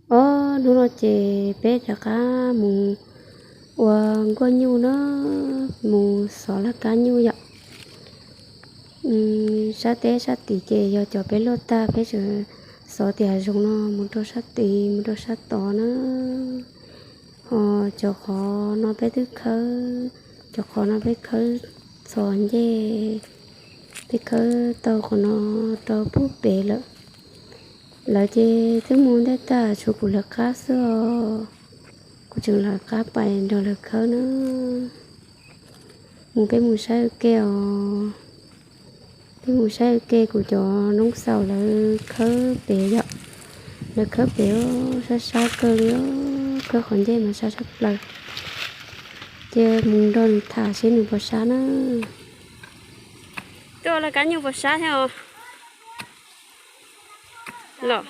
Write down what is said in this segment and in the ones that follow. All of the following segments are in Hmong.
Ob hnub no ces peb rov qab mus ua nkuaj nyuj na, mus xov laj kab nyuj yom. Sab teb sab tim ces yog cov peb luaj tag peb tseem xov tias zoov no mus rau sab tid mus rau sab tod na. Ho cov qhov no peb twb khawb, cov qhov no peb khawb txhos ncej, peb khawb tau qhov no rau pub pem lawm. Lawv ces twb mus ntej tag tshuav kuv lawv qab xwb os. Kuv tseem lawv qab pais nrog lawv khawb na. Mus peb mus saib ua ke os. Peb mus saib ua ke kuv cov noob xaus lawv khawb pem yom. Lawv khawb pem sab sab kawg li, khawb qhov ncej mas sab sab plaws. Ces mus nrog nws tham seb nws puas sab na. Tuaj laj kab nyuj puas sab thiab os? Los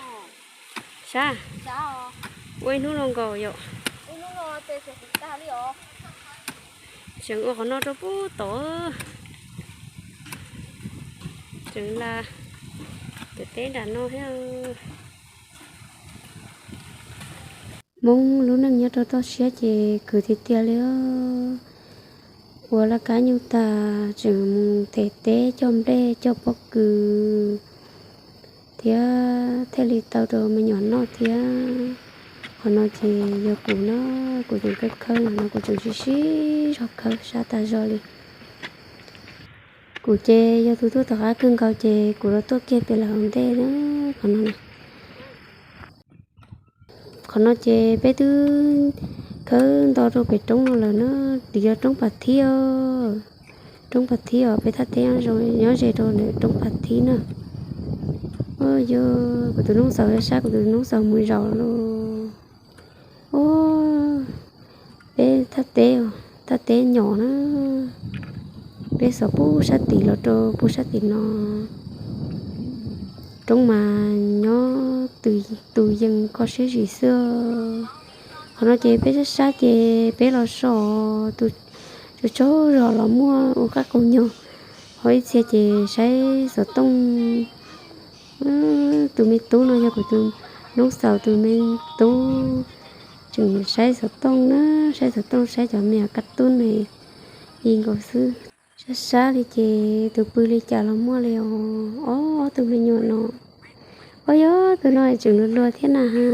sab, ua ib hnub no nkaus yom. Tseem ua qhov no rau pub tod, tseem la cov teb nram no thiab. Hmoob lub neej nyob rau toj siab ces khwv tiag tiag li. Ua laj kab nyuj tag tseem mus them teb coj nplej coj pob kws thiab thiaj li tau rau me nyuam noj thiab. Qhov no ces yog kuv na, kuv tseem khawb khawb no, kuv tseem sib sib zog khawb sab tas zog li. Kuv ces yog tus tuaj tom qab kawg nkaus ces kuv los tuaj kiag pem lawv hauv ntej na. Qhov no na, qhov no ces peb twb khawb nto rau pem roob no lawm na, tim yog roob Pas Thib os. Roob Pas Thib os, peb thaj teb nyob ze rau ntawm roob Pas Thib na. Yog kuv tus noob xaus sab, kuv tus noob xaus mus zaum lauj. Peb thaj teb, thaj teb nyom na, peb xov pub sab tim los rau pub sab tim no. Roob mas nyob tus yees kho siab zim xwb. Qhov no ces peb sab sab ces peb los so, tus tsaug zog los muaj ua qab qau nyuag, ho ib txhia ces saib xov tooj. Tus me tub no yog kuv tus noob xaus tus me tub, tseem saib xov tooj na, saib xov tooj saib cov me nyuam kab tub ne li nkaus xwb. Sab sab li ces tus pw li cas los muaj li os. Ob tug me nyuam no, ob yog tus no tseem luag luag thiab na ha.